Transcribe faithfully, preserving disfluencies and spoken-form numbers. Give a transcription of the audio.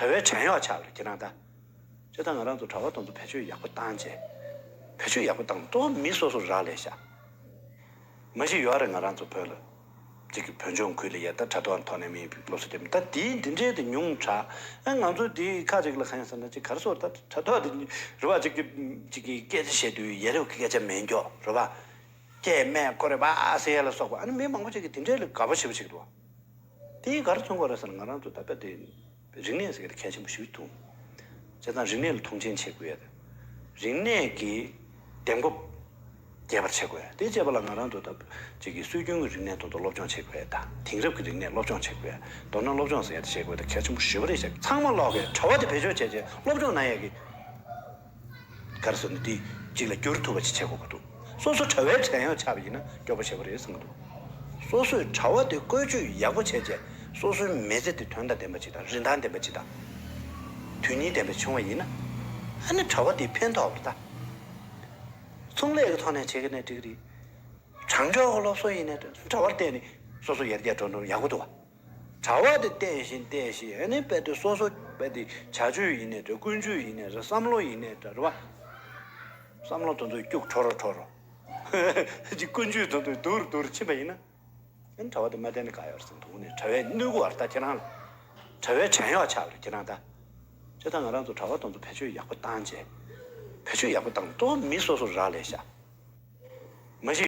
གྲྭ་བའི་བྲན་གཡོག་ཆགས་པ་རེད་ཁྱེད་རང་ད། བྱས་ཙང་ང་རང་ཚོ་གྲྭ་པ་དེ་ཚོ་བེད་སྤྱོད་ཡག་པོ་བཏང་བྱས། བེད་སྤྱོད་ཡག་པོ་བཏང་ཏོ་མི་སོ་སོ་རག་ལས་ཤག་མ་གཞི་ཡོད་རེད་ང་རང་ཚོ་བོད་ལ། གཅིག་གི་བོད་ལྗོངས་ཁུལ་ལ་ཡ་ད་དྲ་ཐོག་ཐོག་ནས་མི་སློབ་གསོ་སྤྲད་མི་ད་དེའི་འདི་འདྲའི་དེ་ཉུང་དྲགས། ཨ་ང་ཚོ་དེའི་ཁ་ཅིག་ལ་གང་ཡིན་ཟེར་ན་ཅིག་ག་རེ་ཟེར་ད་དྲ་ཐོག་དེ་རེད་བ་ཅིག་གི་ཅིག་གི་སྐད་ཆ་བཤད་དུས་ཡ་རབས་ཀྱི་སྐད་ཆ་མེད་མགྱོགས་རེད་བ། སྐད་སྨད་ཁོ་རེ་བ་ཟེར་ཡ་ལ་སོགས་པ་ཨ་ནི་མི་མང་པོ་ཅིག་གིས་དེ་འདྲའི་ལ་དགའ་པོ་ཞེ་པོ་ཅིག་འདུག་དེ་ག་རེ་མཚོན་གྱི་རེད་ཟེར་ན་ང་རང་ཚོ་ད་ལྟ་དེ་རིག་གནས་ཟེར་གྱི་དེ་གལ་ཆེན་པོ་ཞེ་པོ་འདུག་བྱས་ཙང་རིག་གནས་ལ་མཐོང་ཆེན་བྱེད་དགོས་ཡ་དང་། རིག་གནས་ཀྱི་བདེན་པ་རྒྱས་པར་བྱེད་དགོས་ཡ་དེ་བྱས་པ་ལ་ང་རང་ཚོ་ད་ཅིག་གི་སྲོལ་རྒྱུན་གྱི་རིག་གནས་དེ་ཚོ་སློབ་སྦྱོང་བྱེད་དགོས་ཡ་དང་དེང་རབས་ཀྱི་རིག་གནས་སློབ་སྦྱོང་བྱེད་དགོས་ཡ་མདོར་ན་སློབ་སྦྱོང་ཟེར་ཡ་དེ་བྱེད་དགོས་ཡ་དེ་གལ་ཆེན་པོ་ཞེ་པོ་རེད་ཤག་ཚང་མ་ཀློག་གི་གྲྭ་པ་དེ་བེད་སྤྱོད་བྱས་བྱས་སློབ་སྦྱོང་གནང་ཡ་གི་ག་རེ་ཟེར་ན་དེ་གཅིག་ལ་བསྒྱུར་ཐུབ་པ་ཅིག་བྱེད་དགོས་ཀྱི་འདུག་སོ་སོ་གྲྭ་བའི་བྲན་གཡོག་ཆགས་པ་ཡིན་ན་སྐྱོ་པོ་ཞེ་པོ་རེད་བསམ་གྱི་འདུག་སོ་སོས་གྲྭ་པ་དེ་བཀོལ་སྤྱོད་ཡག་པོ་བྱས་རྗེས་སོ་སོའི་མི་ཚེ་དེ་དོན་དང་ལྡན་པ་ཅིག་དང་རིན་ཐང་ལྡན་པ་ཅིག་དང་། དོན་སྙིང་ལྡན་པ་བྱུང་བ་ཡིན་ན་ཨ་ནི་གྲྭ་པ་དེ་ཕན་ཐོགས་པ་རེད་ད། ཚོང་ལས་ཀྱི་ཐོག་ནས་བྱེད་ཀྱི་ནས་འགྲིག་གི་རེད། དྲང་ཕྱོགས་ཀྱི་སློབ་གསོ་ཡིན་ནའི་འདྲ་གྲྭ་པར་བརྟེན་ནས་སོ་སོ་ཡར་རྒྱས་འགྲོ་འགྲོ་ཡག་པོ་འདུག་བ། གྲྭ་པ་དེ་བསྟེན་བཞིན་བསྟེན་བཞིན་ཨ་ནི་རྦད་དེ་སོ་སོ་རྦད་དེ་བྱ་སྤྱོད་ཡིན་ནའི་འདྲ་ཀུན་སྤྱོད་ཡིན་ནའི་འདྲ་བསམ་བློ་ཡིན་ནའི་འདྲ་རེད་བ། བསམ་བློ་དེ་ཚོ་སྐྱུག་བྲོ་རོ་བྲོ་རོ། ཅིག་ཀུན་སྤྱོད་དེ་ཚོ་སྡུག་རུ་སྡུག་རུ་ཕྱིན་པ་ཡིན་ན། ཨ་ནི་གྲྭ་པ་དེ་མ་བསྟེན་ནས་ག་ཡོད་རེད་ཟེར་འདུག་ནས་གྲྭ་པའི་གནོད་སྐྱོན་བར་ད་ཁྱེད་རང་ལ། གྲྭ་པའི་བྲན་གཡོག་ཆགས་རེད་ཁྱེད་རང་ད། བྱས་ཙང་ང་རང་ཚོ་གྲྭ་པ་དེ་ཚོ་བེད་སྤྱོད་ཡག་པོ་བཏང་བྱས། བེད་སྤྱོད་ཡག་པོ་བཏང་ཏོ་མི་སོ་སོ་རག་ལས་ཤག